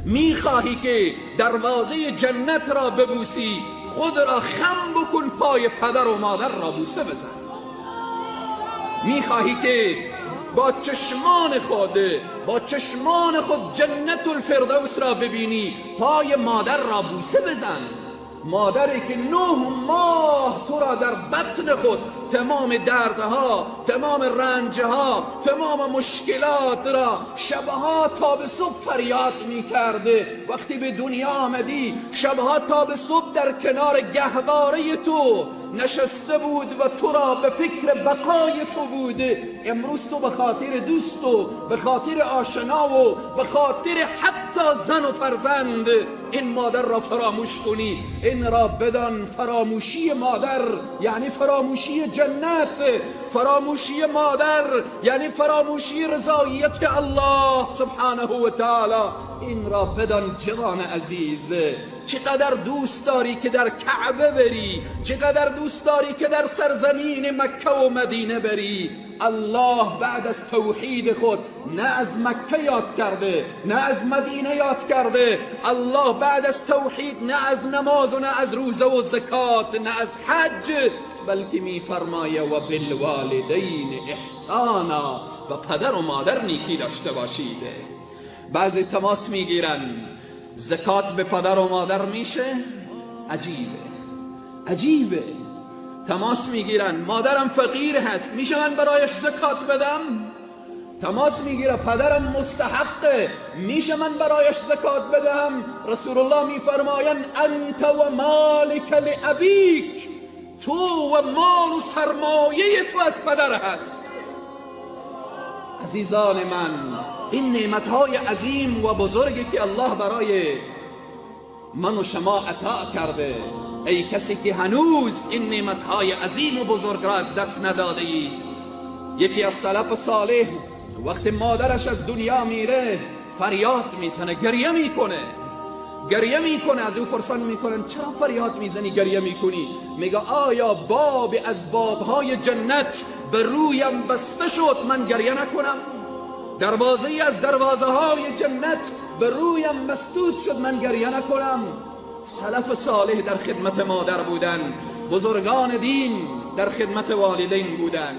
میخواهی که دروازه جنت را ببوسی، خود را خم بکن، پای پدر و مادر را بوسه بزن. میخواهی که با چشمان خود، با چشمان خود جنت الفردوس را ببینی، پای مادر را بوسه بزن. مادری که 9 ماه تو را در بطن خود تمام دردها، تمام رنجها، تمام مشکلات را شبها تا به صبح فریاد میکرده. وقتی به دنیا آمدی شبها تا به صبح در کنار گهواره تو نشسته بود و تو را به فکر بقای تو بوده. امروز تو به خاطر دوست و به خاطر آشنا و به خاطر حتی زن و فرزند این مادر را فراموش کنی. این را بدان، فراموشی مادر یعنی فراموشی جنت، فراموشی مادر یعنی فراموشی رضایت الله سبحانه و تعالی. این را بدان جوان عزیز، چقدر دوست داری که در کعبه بری، چقدر دوست داری که در سرزمین مکه و مدینه بری. الله بعد از توحید خود نه از مکه یاد کرده، نه از مدینه یاد کرده. الله بعد از توحید نه از نماز و نه از روزه و زکات، نه از حج، بلکه میفرمایه و بالوالدین احسانا، و پدر و مادر نیکی داشته باشید. بعضی تماس میگیرن زکات به پدر و مادر میشه؟ عجیبه، عجیبه. تماس میگیرن مادرم فقیر هست، میشه من برایش زکات بدم؟ تماس میگیره پدرم مستحقه، میشه من برایش زکات بدم؟ رسول الله میفرمایند انت و مالک لابیک، تو و مال و سرمایه تو از پدر هست. عزیزان من، این نعمتهای عظیم و بزرگی که الله برای من و شما عطا کرده، ای کسی که هنوز این نعمتهای عظیم و بزرگ را از دست نداده اید. یکی از سلف صالح وقتی مادرش از دنیا میره فریاد میزنه، گریه میکنه، گریه میکنه. از او پرسان میکنن چرا فریاد میزنی، گریه میکنی؟ میگه آیا باب از بابهای جنت به رویم بسته شد من گریه نکنم؟ دروازه از دروازه های جنت به رویم مسدود شد من گریه نکنم؟ سلف صالح در خدمت مادر بودن، بزرگان دین در خدمت والدین بودن.